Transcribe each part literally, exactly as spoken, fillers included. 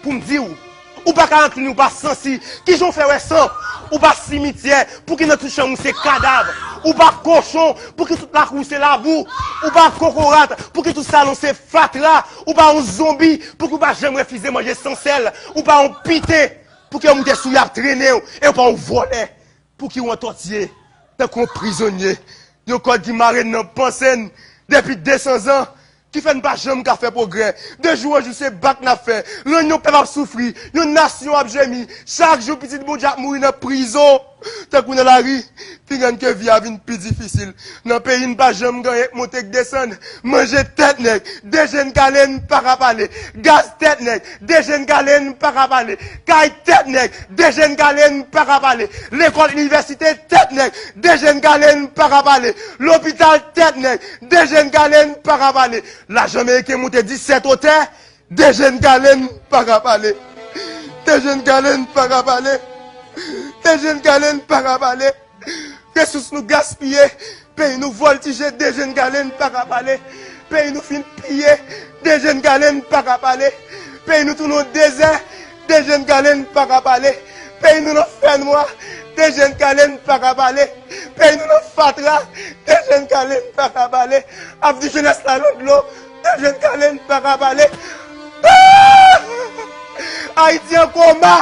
Pou m di w, ou pa ka rankini, ou pa sansi. Kijan w fè wè san? Ou pa simityè, pouki nan tout chanm ou se kadav? Ou pa kochon, pouki tout lakou w se labou? Ou pa kokorat, pouki tout salon se fatra? Ou pa yon zonbi, pouki w pa janm refize manje san sèl? Ou pa yon piten, pouki yo moute sou w y ap trennen w? E w pa yon vòlè, pouki w antòtye tankou yon prizonye? Yon kòd ki mare n nan panse n depi de san zan, ki fè n pa janm ka fè pwogrè. De jou an jou, se bat n ap fè. Rann yon pèp ap soufri, yon nasyon ap jemi. Chak jou, pitit Bondye ap mouri nan prizon, tankou nan lari. Pi grann ke vi a vin pi difisil. Nan peyi n pa janm genyen k monte k desann. Manje tèt nèg, de je n kale n pa ka pale. Gaz tèt nèg, de je n kale n pa ka pale. Kay tèt nèg, de je n kale n pa ka pale. Lekòl, inivèsite tèt nèg, de je n kale n pa ka pale. Lopital tèt nèg, de je n kale n pa ka pale. Lajan meriken monte disèt otè, de je n kale n pa ka pale. De je n kale n pa ka pale. De je n kale n pa ka pale. Resous nou gaspiye, peyi nou vòltije, de je n kale n pa ka pale. Peyi nou fin piye, de je n kale n pa ka pale. Peyi nou tounen yon dezè, de je n kale n pa ka pale. Peyi nou nan fènwa, de je n kale n pa ka pale. Peyi nou nan fatra, de je n kale n pa ka pale. Avni jenès la nan dlo, de je n kale n pa ka pale. Ah! Ayiti an koma,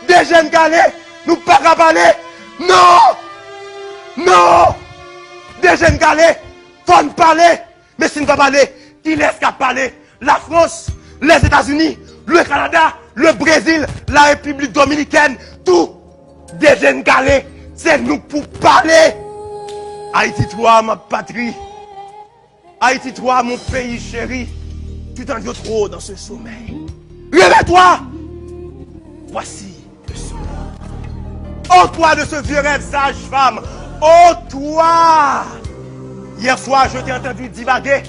de je n kale, nou pa ka pale. Non! Non! De je n kale, fò n pale. Men si n pa pale, kilès k ap pale? Lafrans, Lèzetazini, le Kanada, le Brezil, la Repiblik Dominikèn, tou, de je n kale, se nou k pou pale. Haïti toi, ma patrie. Haïti toi, mon pays chéri. Tu t'ennuies trop dans ce sommeil. Réveille-toi. Voici de ce Oh toi de ce vieux rêve, sage-femme. Oh toi. Hier soir, je t'ai entendu divaguer.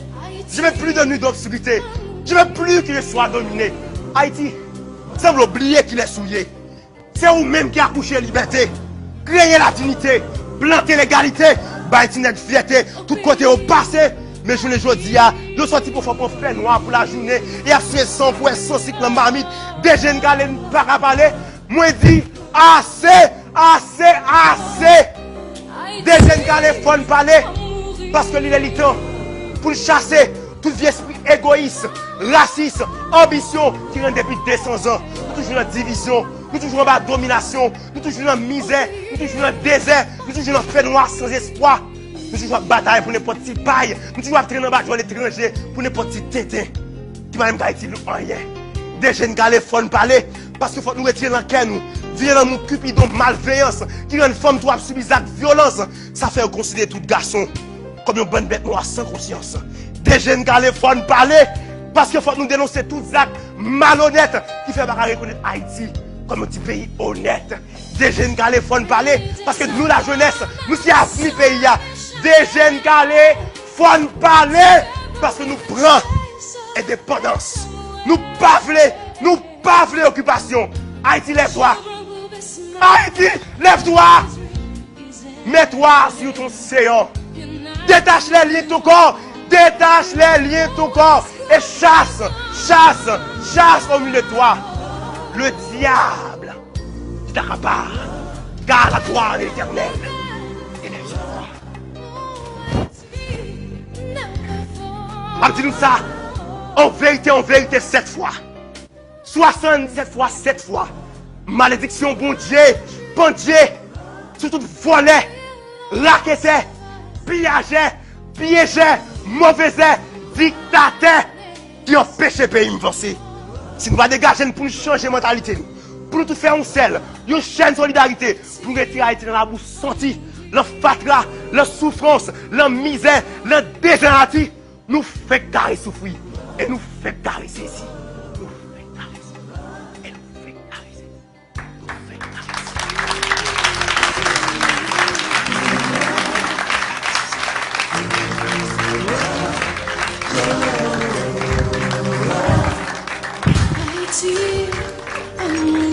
Je veux plus de nuit d'obscurité. Je veux plus que je sois dominé. Ayiti, sanble w bliye kilès ou ye. Se ou menm ki akouche libète, kreye ladinite, plante legalite, bay ti nèg fyète tout kote yo pase. Men jounen jodi a, yo sòti pou fò pran fènwa pou lajounen e ap swe san pwen san sik nan mamit. De je n kale n pa ka pale. Mwen di, ase, ase, ase! De je n kale, fò n pale, paske li lè li tan pou n chase tout vye espri egoyis, rasis, anbisyon ki rann depi de san zan. Nou toujou nan divizyon, nou toujou anba dominasyon, nou toujou nan mizè, nou toujou nan dezè, nou toujou nan fènwa san espwa. Nou toujou ap batay pou nenpòt ti pay, nou toujou ap trennen anba djòl etranje pou nenpòt ti tenten ki pa menm ka itil nou anyen. De je n kale, fò n pale, paske fòk nou retire nan kè nou vye lanmou, kipidon, malveyans ki rann fanm tou ap sibi zak vyolans. Sa fè yo konsidere tout gason kòm yon bann bèt nwa san konsyans. De je n kale, fò n pale, paske fòk nou denonse tout zak malonèt ki fè yo pa ka rekonèt Ayiti kòm yon ti peyi onèt. De je n kale, fò n pale, paske nou lajenès, nou se avni peyi a. De je n kale, fò n pale, paske nou pran endepandans. Nou pa vle, nou pa vle okipasyon. Ayiti, lèv twa. Ayiti, lèv twa. Mets-toi sur ton séant. Détache les liens de ton corps. Détache les liens de ton corps. Et chasse, chasse, chasse au milieu de toi le diable qui t'accapare. Car la gloire de l'Éternel est sur toi. M ap di nou sa, an verite, an verite, sèt fwa. Swasanndisèt fwa, sèt fwa. Malediksyon Bondye pandye sou tout vòlè, raketè, piyajè, pyejè, movezè, diktatè ki anpeche peyi m vanse. Si nou pa degaje n pou n chanje mantalite nou, pou nou tout fè yon sèl, yon chèn solidarite, pou n retire Ayiti nan labou santi, nan fatra, nan soufrans, nan mizè, nan dezè Ayiti, nou fenk kare soufri e nou fenk kare sezi. Nou fenk kare soufri e nou fenk kare sezi. Nou fenk kare sezi. Ayiti,